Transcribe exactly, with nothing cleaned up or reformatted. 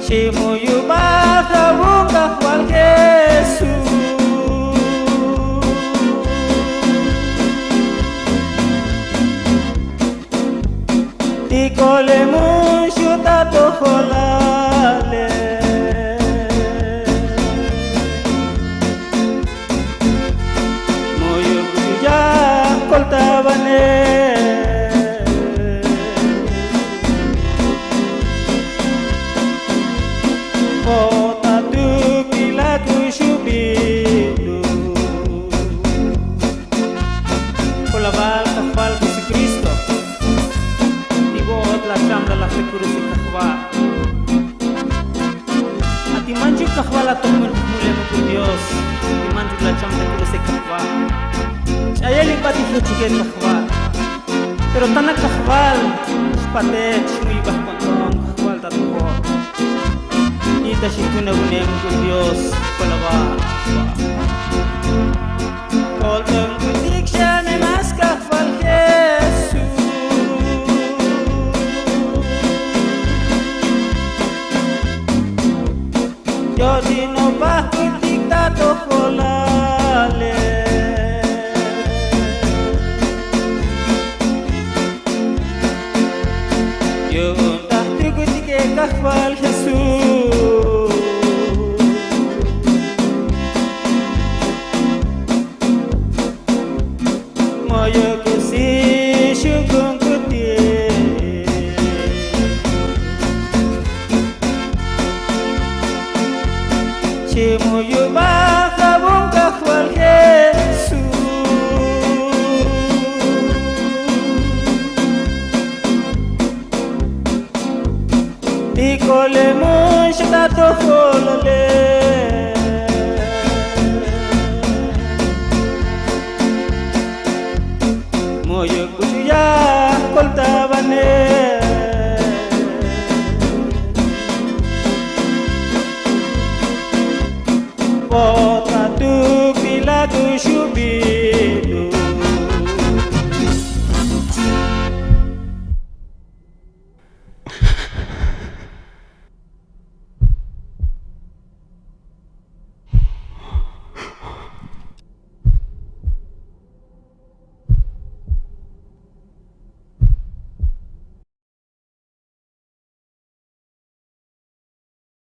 Ximuyubaj avun kajval jesús. Ti kolemun xu' ta tojolale. Muyuk ya koltavane. Kota tukila kuxubilu. Kolaval kajval jesukristo. Ti vo'ot la chamlalaj te kuruse kajval. Ati manchuk kajval atojmul mulem uk'ul dios. Ati manchuk la cham te kuruse kajval. Ch'ayel ibat ijechike kajval. Pero tana kajval xpatet xmuyubaj ko'nton kajval ta tojol. Ita xitunevunem uk'ul dios. Kolaval kajval. Koltem kutik xane mas kajval jesús. Yo ti nopaj kutik ta tojolale. Yu'un taj tukutike kajval jesús. Moyokusi xukun kutik. Ximuyubaj avun kajval jesús. Ti kolemun xa ta tojolale. Moyuk k'uxu' ya